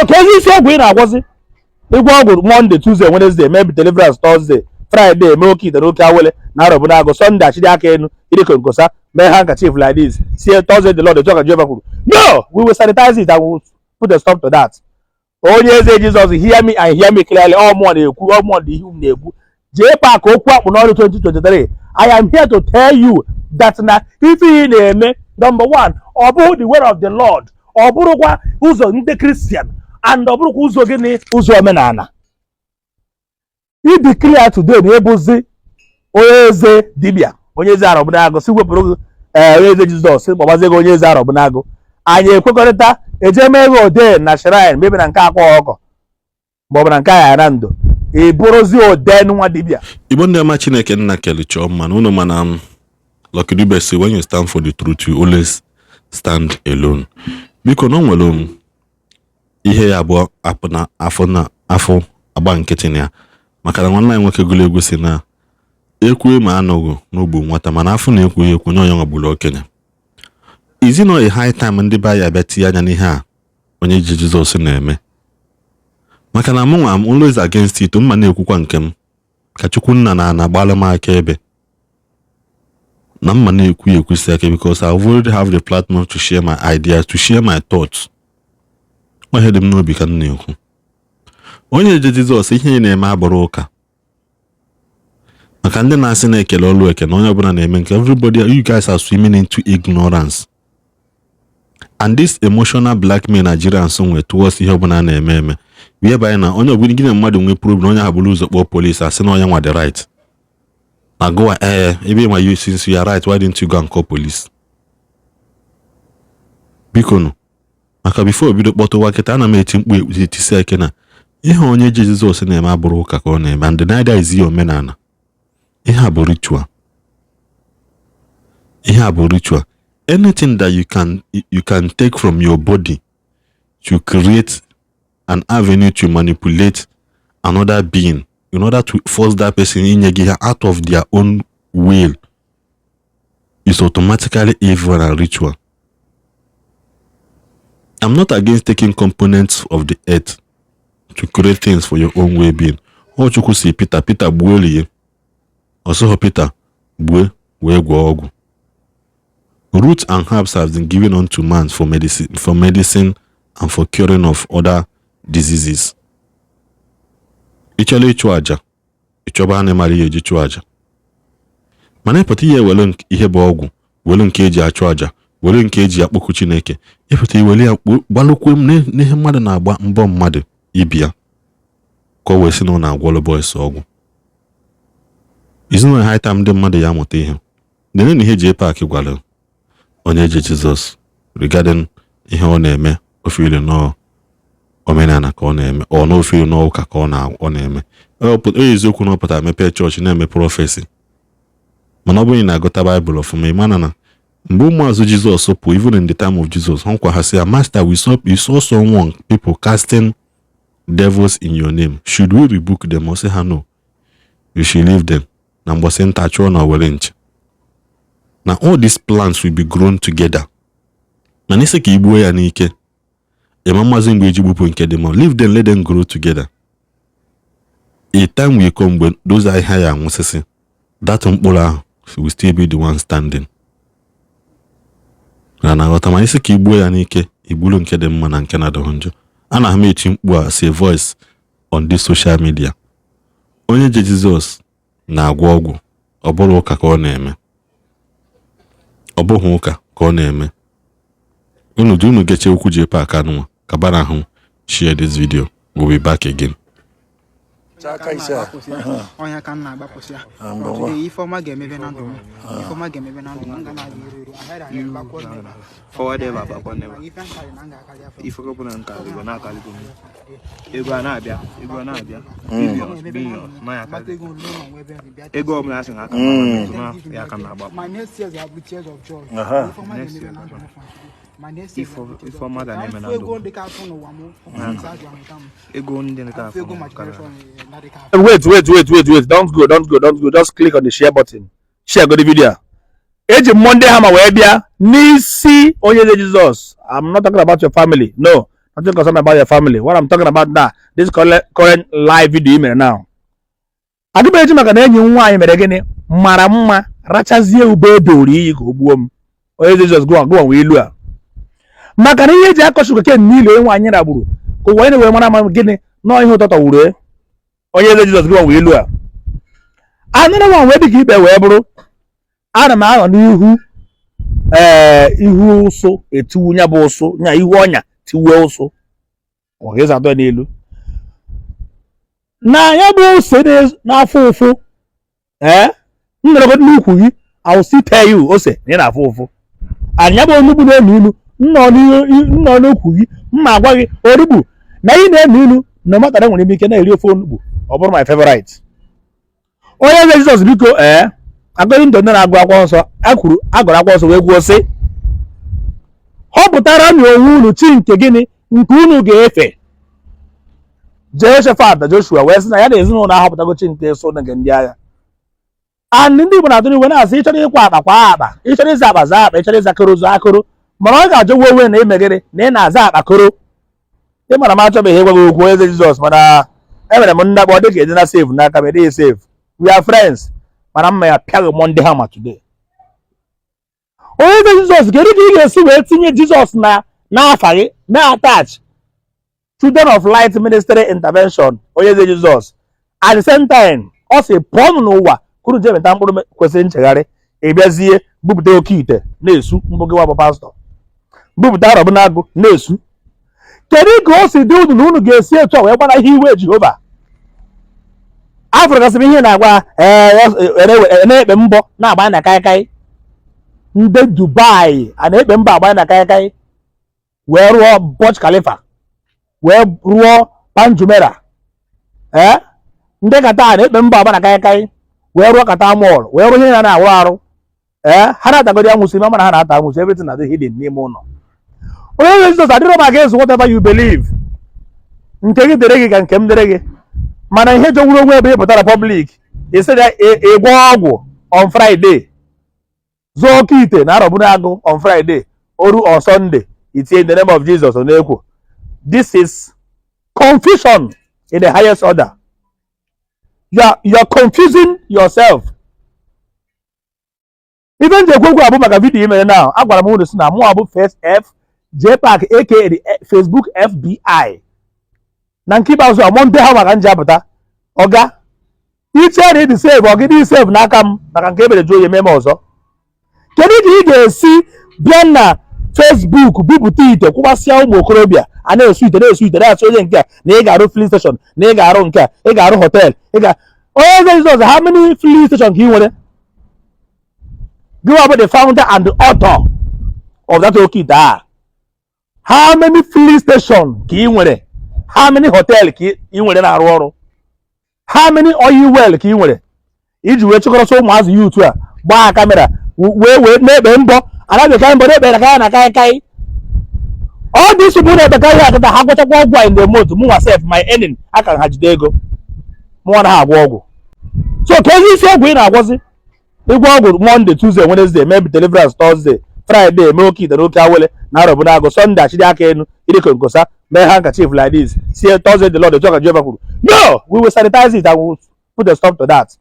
So ka ezi isi ọgwụ ị na-agwọzi, ịgwọ ọgwụ Monday, Tuesday, Wednesday, mee deliverance Thursday, Friday, mee oke ite na oke awele na arọbụnagụ, Sunday achịdị aka enu iri nkosa, mee handkerchief like this, sie Thursday the Lord etu ka Jehova kwuru. No, we will sanitize it and we will put a stop to that. Onye eze Jizọs, hear me and hear me clearly. Ọ mụọ na-ekwu, ọ mụọ dị ihe m na-ekwu. Jee pak okwu akpụ n'ọrụ 2023. I am here to tell you that na ife ị na-eme, number one, ọ bụghị the way of the Lord, ọ bụrụkwa ụzọ ndị Christian, and ọ bụrụkwa ụzọ gịnị, ụzọ omenala. I declare today na ịbụzi onye eze dibịa, onye eze arọbụnagụ, si wepụrụ gị ee onye eze Jizọs, kpọbazie gị onye eze arọbụnagụ. Anyị ekwekọrịta eje mee gị ode na shrine, mebi na nke akwa ọkọ maọbụ na nke aghara ndo, ị bụrụzi ode nwa dibịa. Igbo ndị ọma, Chineke nna kele chọọ mma na unu. Mana m Lucky Dube say, when you stand for the truth, you always stand alone. Biko, na o nwere m ihe ya abụọ apụ na afọ na afọ agba nkịtị na ya, maka na nwanne anyị nwoke gụrụ egwu si na ekwe ma anọghị n'ogbu nwata, mana afọ na-ekwughị ekwu nye onye nwagburu okenye. Is it not a high time ndị be anyị abịa tinye anya n'ihe a onye ji Jizọs na-eme? Maka na mụnwa am always against it. Mma na-ekwukwa nke m ka Chukwu nna na ana gbalụ m aka ebe na mma na-ekwu ya ekwusi aka, because I already have the platform to share my ideas, to share my thoughts. Ihe dị m n'obi ka m na-ekwu. Onye je Jizọs, ihe ị na-eme abụrụ ụka, maka ndị na-asị na-ekele ọlụ eke na onye ọbụla na-eme nke everybody. You guys are swimming into ignorance and this emotional blackmail Nigerians nwe towards ihe ọbụla a na-eme eme, whereby na onye ọbụla gị na mmadụ nwee problem, onye ahụ bụrụ ụzọ kpọọ police, asị na onye nwa the right na gowa ee ebe ma you, since you are right, why didn't you go and call police? Biko nụ, maka before bido kpọtụwa kịta, ana m eti mkpu etisi eke na ihe onye ji Jizọs na-eme abụrụ ụka ka ọ na-eme, and neither is ihe omenala. Ihe a bụ ritual, ihe a bụ ritual. Anything that you can take from your body to create an avenue to manipulate another being in order to force that person inye gị ha out of their own will is automatically evil and ritual. I'm not against taking components of the earth to create things for your own well-being. Ọ Chukwu si Peter, Peter gbuo olie, ọsọghọ Peter gbue wee gwọọ ọgwụ. Roots and herbs have been given unto man for medicine and for curing of other diseases. Ị chọrọ ịchụ àjà, ịchọba animal ihe eji chụọ àjà, mana ịpụta ihe were ihe bụ ọgwụ, were nke eji achụ àjà, were nke eji akpọku Chineke, ịpụta iwere ya gbalụkwe n'ihe mmadụ na-agba mbọ mmadụ ibia ka o wee sị na ọ na-agwọrọ boys ọgwụ. Ezinụlọ high time ndị mmadụ ya amụta ihe nene na ihe J Park gwara onye ji Jizọs regarding ihe ọ na-eme. Ofe ilu nọọ omenala ka ọ na-eme, ọ n'ofe ilu n'ụka ka ọ na-eme. Ọ eziokwu na ọ pụtara mepee chọọchị na-eme prophecy, mana ọ bụrụ na ị na-agụta Baịbụl ọfụma, ị mana na mgbe ụmụazụ Jizọs pụ, even in the time of Jesus, ha nkwa ha sị ya, "Master, we saw someone, people casting devils in your name. Should we rebuke them?" Ọ sị ha, "No, you should leave them." Na mgbọsị nta chụọ na were nchi na all these plants will be grown together. Mana isi ka igbuo ya n'ike, ịma mmazi mgbe eji gbupụ nke dị mma. Leave them, let them grow together. A time will come mgbe those ahịhịa ya anwụsịsị, that mkpụrụ ahụ will still be the one standing. Na na-aghọta? Ma isi ka igbuo ya n'ike, igburu nke dị mma na nke na-adịghị njọ. Ana m eti mkpu a as a voice on this social media. Onye je Jizọs na-agwọ ọgwụ, ọ bụrụ ụka ka ọ na-eme, ọ bụghị ụka ka ọ na-eme. Unu dị unu geche okwu J Park anụnwa kabara ahụ. Share this video. We'll be back again. Aka ise a. Ọnya ka m na-agbapụsị ya. Ah, mgbe Today, ife ọma ga-emebe na ndụ m, ife ọma ga-emebe na ndụ m. M ga na-aga iru iru ahead and backward never. Forward ever, backward never. Ife m karị na m ga-akarị afọ. Ife ọbụla nke ego na-akaligo m, ego a na-abịa, ego a na-abịa, billions, billions na ya Mata akarị. ego n'ụlọ nwe ebe nri bịa. Ego ọbụla a sị na aka m na ya ka m na-agbapụ. My next years ga-abụ tears of joy. Aha. Ife ọma Next ga-emebe year, na ndụ m from today. My next years Ife ga-abụ tears ife of ọma joy. ga na-eme Ka na m fụ ndụ ego m. dị ka afọ n'ụwa m, nsị ajụ amụta m. Ego ndị nke Afụ ego afọ ma karịrị. generation na dị ka afọ. Wait, wait, wait, wait, wait. Don't go, don't go, don't go. Just click on the share button, share go the video. Eji m Monday hammer wee bịa n'isi onye eze Jizọs. I'm not talking about your family, no. Nothing concern me about your family. What I'm talking about now, this current live video i mere now. Adịbeghị eji maka na enyi m nwaanyị mere gịnị mara mma rachazie ube ebe ori iyi ka o gbuo m. Onye eze Jizọs, gụwa gụwa nwee ilu a maka na ihe eji akọ sugarcane niile onye nwaanyị ragburu ka ụwa wee mara ama gịnị nọọ ihe ụtọ tọwuru e. Onye eze Jizọs, gụwa nwee ilu a. Another one wee dịka ikpe wee bụrụ, ana m anọ n'ihu ee ihu ụsụ etiwu nya bụ ụsụ nya ihu ọnya tiwue ụsụ ọ ga-eze atọ ya n'elu na ya bụ ose na-afụ ụfụ. Ee, m nọrọgodo n'ukwu gị, I will still tell you ose na ị na-afụ ụfụ. And ya bụ onugbu na-enu ilu, nnọ n'ukwu gị, mma agwa gị orugbu na ị na-enu ilu na matara nwere m ike na-eri ofe onugbu, ọ bụrụ my favorite. Onye eze Jizọs, biko, ee, according to ndị na-agụ akwụkwọ nsọ, a kwuru agụrụ akwụkwọ nsọ wee kwuo sị, họpụtara na onwe unu chi nke gịnị nke unu ga-efe. Jehoshaphat na Joshua wee sị na ya na ezinụlọ ahọpụtago chi nke so nke ndị agha. And ndị Igbo na-atụrụ iwe na-asị, ịchọrọ ịkwa akpa, kwa akpa, ịchọrọ ịza akpa, zaa akpa, ịchọrọ ịza koro, zaa akoro, mana ọ ga-ajọgbu onwe na ime gịnị na ị na-aza akpa koro. Ị mara m achọbeghị ịgwa gị okwu, eze Jizọs, mana emere m ndakpọ dị ka ịdị na save n'aka m, ịdịghị save. We are friends, mana mma ya pịaghị Monday hammer today. Onye eze Jizọs, kedu ka ị ga-esi wee tinye Jizọs na n'afa gị na attach Children of Light Ministry Intervention? Onye eze Jizọs, at the same time ọ sị pụọnụ n'ụwa kwuru jee meta mkpụrụ kwesịrị nchegharị. Ị bịazie bupụta oke ite na-esu mbụ gị nwa bụ pastọ, bupụta arọbụnagụ na-esu. Kedu ka o si dị unu na unu ga-esi etu a wee gbara ihe iwe Jehova? Afụrụ gasịrị ihe na-agwa ee na-ekpe mbọ na-agba na kaikai. Ndị Dubai a na-ekpe mbọ agba na kaikai wee rụọ Burj Khalifa, wee rụọ Palm Jumeirah. Ee, ndị Qatar na-ekpe mbọ agba na kaikai wee rụọ Qatar Mall, wee rụọ ihe na na-arụ arụ. Ee, ha na-atagodi amụsị, ma mana ha na-ata amụsị, everything na-adị hidden n'ime ụlọ. Onye nwe Jizọs, adịrọ m against whatever you believe. Nke gị dịrị gị ka nke m dịrị gị, mana ihe jọgburu onwe ebe ị pụtara public ị sị na ịgwọ ọgwụ on Friday, zụọ oke ite na arọbụrụ agụ on Friday, oru on Sunday itinye in the name of Jesus ọ na-ekwo. This is confusion in the highest order. You are confusing yourself. Ife m ji ekwu okwu abụ maka video imere now. Agwara m unu si na mụ abụ First F JPAC, aka the Facebook FBI. Na nke ikpeazụ a, Monday ha maka nji apụta ọga iche na ịdị save ọgịdị save n'aka m maka nke ebere jụọ oyi eme m ọzọ. Kedu ka ị ga-esi bịa na Facebook bupụta ite kwụgbasịa ụmụ okorobịa a na-esu ite, na-esu ite, na-asị onye nke a na ị ga-arụ filling station, na ị ga-arụ nke a, ị ga-arụ hotel, ị ga? Onye eze Jizọs, how many filling station ka ị nwere? Gị bụ the founder and the author of that oke ite a. How many filling station ka ị nwere? How many hotel ka ị nwere na-arụ ọrụ? How many oil well ka ị nwere iji wee chịkọrọta ụmụazị youth a gbaa camera wee wee na-ekpe mbọ anaghị mbọ na-ekpe na na kai kai? All these people na-ekpeka ihe akịta ha gwachakwa ọgwụ a in the month, mụnwa sef, my earning aka ha jide ego mụnwa na ha agwọ ọgwụ. So ka ezi isi ọgwụ ị na-agwọzi, ịgwọ ọgwụ Monday, Tuesday, Wednesday, mee deliverance Thursday, Friday mee oke ite na oke awele na arọbụnagụ, Sunday achịdị aka enu iriko nkosa, mee handkerchief like this, sie Thursday the Lord, etu ka Jehova kwuru. No, we will sanitize it and we will put a stop to that.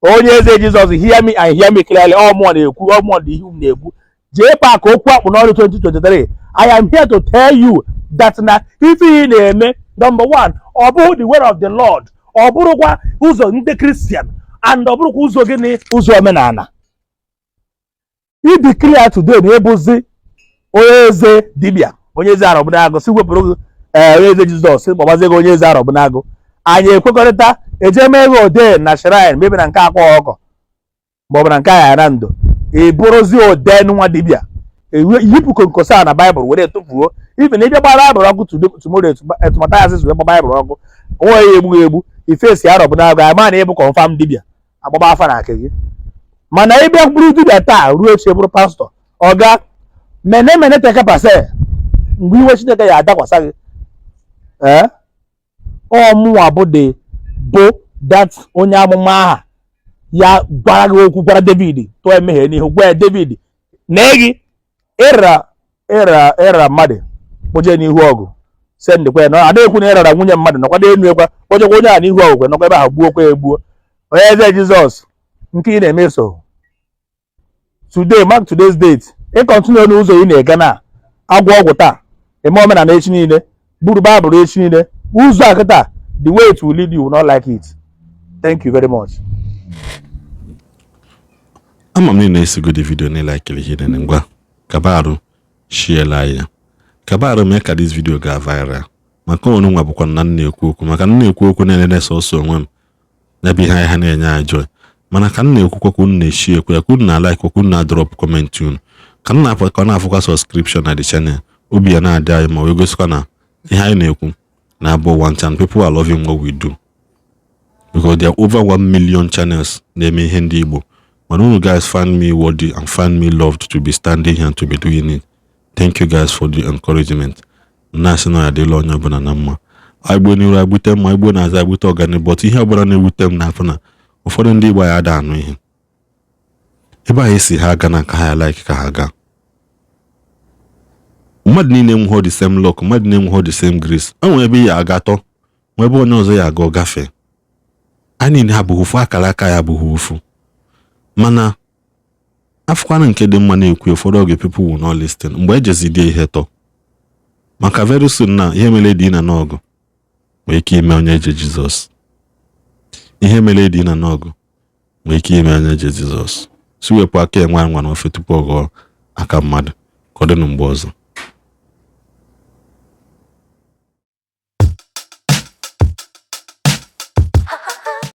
Onye eze Jizọs, hear me and hear me clearly. Ọ mụọ na-ekwu, ọ mụọ dị ihu m na-ekwu. JPAC okwu akpụ n'ọrụ 2023, I am here to tell you that na ife ị na-eme, number one, ọ bụghị the way of the Lord, ọ bụrụkwa ụzọ ndị Christian, and ọ bụrụkwa ụzọ gịnị, ụzọ omenala. I declare today na ịbụzi onye eze dibịa, onye eze arọbụnagụ, si wepụrụ gị ee onye eze Jizọs, si kpọbazie gị onye eze arọbụnagụ. Anyị ekwekọrịta eje mee gị ode na shrine mebi na nke akwa ọkọ maọbụ na nke aghara ndo, ị bụrụzi ode nwa dibịa, yipụ konkosa na Baịbụl were tụfuo. Ife na ịbịa gbara Baịbụl ọkụ tomorrow, etu wee gba Baịbụl ọkụ, onwe ya egbughị egbu ifesi arọbụnagụ, ama na ịbụ confirm dibịa, agbaba afa na aka gị. Mana ịbịa bụrụ dibịa taa, ruo echi bụrụ pastọ, ọga mene mene teke pase mgbe iwe Chineke ya adakwasa gị. Ee, ọ mụnwa bụ the bụ that onye amụma aha ya gwara gị okwu, gwara David tụọ emehie n'ihu, gwa ya, David nee gị ịra ịra ịra mmadụ kpoje n'ihu ọgụ. Sendịkwa ya na a na-ekwu na ịrara nwunye mmadụ, nọkwa n'enu ekwa kpọjekwa onye a n'ihu ọgwụgwe, nọkwa ebe ahụ gbuokwa egbuo. Onye eze Jizọs, nke ị na-eme so today, mark today's date. Ị continue n'ụzọ ị na-ega na agwọ ọgwụ taa, eme omenala echi niile, buru Baịbụl echi niile, ụzọ a kịta, the way it will lead you, will not like it. Thank you very much. Ama m na ị na-esogodi video na ịlikiri ihe nene. Ngwa, kaba arụ shiela ya, kaba arụ mee ka this video gaa viral, maka onu nwa bụkwa na m na-ekwu okwu, maka m na-ekwu okwu na-elele sọsọ onwe m n'ebe ihe anyị ha na-enye anyị joy. Mana ka m na-ekwukwa, ka unu na-eshi ekwe ya, ka unu na-alike, ka unu na-adrop comment unu, ka m na-afụ ka ọ na-afụkwa subscription na the channel, obi ya na-adị anyị ma wee gosikwa na ihe anyị na-ekwu na-abụ one time. People are loving what we do because there are over 1 million channels na-eme ihe ndị Igbo, mana unu guys find me worthy and find me loved to be standing here and to be doing it. Thank you guys for the encouragement. Na-asị na ya adịla onye ọbụla na mma. Agbụ n'iru agbute mma, igbo na-aza agbute ọganihu. But ihe ọbụla na-ewute m na-afụ na ụfọdụ ndị Igbo ya ada anụ ihe ebe a esi ha aga na nka ha ya like ka ha gaa. Mmadụ niile enweghị the same luck, mmadụ niile enweghị the same grace. O nwere ebe ya aga atọ, nwee ebe onye ọzọ ya aga ọ gafee. Anyị niile abụghị ofu, akara aka ya abụghị ofu. Mana afụkwana nke dị mma na-ekwu, ụfọdụ oge people will not listen. Mgbe ejezidie ihe tọ maka very soon na ihe mere dị na n'ọgụ nwee ike ime onye eje Jizọs, ihe mere dị na n'ọgụ nwee ike ime onye eje Jizọs. Si wepụ aka enwe anwa n'ofe tupu ọ ghọọ aka mmadụ. Ka ọ dịnụ mgbe ọzọ.